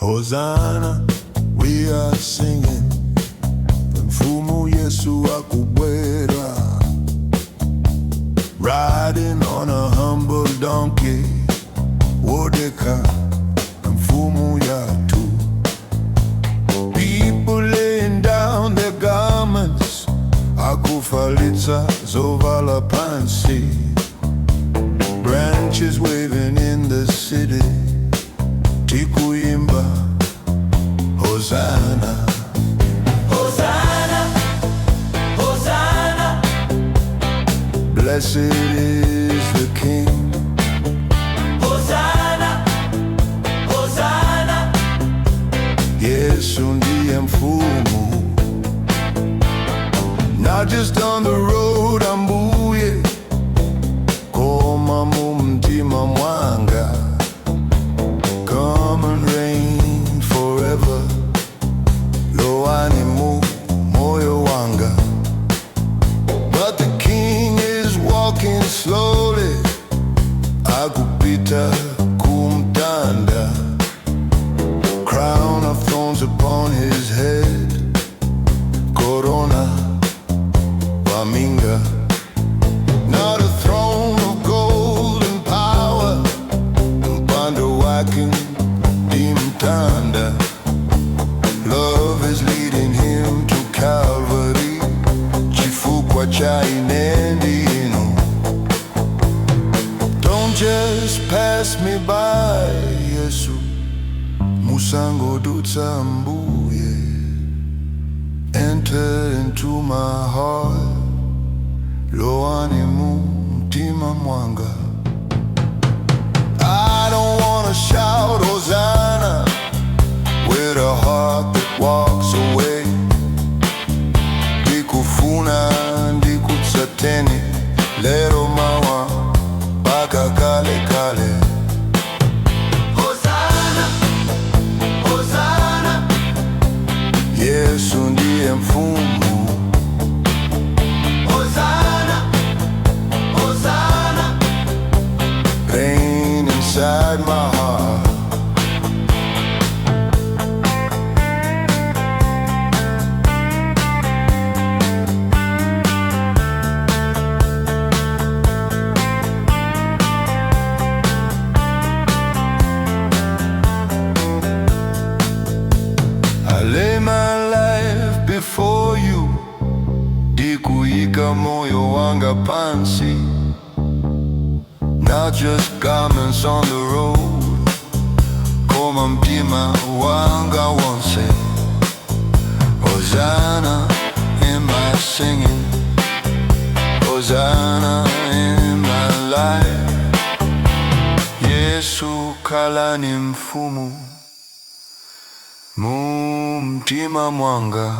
Hosanna, we are singing. Mfumu Yesu akubwera. Riding on a humble donkey. Wodekha, mfumu yathu. People laying down their garments. Akufalitsa zovala pansi. Branches waving in the city. Tikuimba, Hosanna. Hosanna, Hosanna. Blessed is the King. Hosanna, Hosanna. Yesu ndiye mfumu. Not just on the road, ambuye, koma mu mtima mwanga. Come and reign forever. Lowani mu moyo wanga. But the king is walking slowly. Akupita kumtanda. Crown of thorns upon his head. Korona wa minga. Not a throne of gold and power. Mpando wake ndi mtanda. Love is leading him to Calvary. Chifukwa cha ine ndi inu. Don't just pass me by, Yesu. Musangodutsa ambuye. Enter into my heart. Lowani mu mtima mwanga. I don't wanna shout Hosanna with a heart that walks away. Ndikufuna ndikutsateni lero mawa mpaka kale kale. Hosanna, Hosanna. Yesu ndiye mfumu. Hosanna, Hosanna. Reign inside my heart. I lay my life before you. Ndikuika moyo wanga pansi. Not just garments on the road, koma mtima wanga wonse. Hosanna in my singing, Hosanna in my life. Yesu khalani mfumu mu mtima mwanga.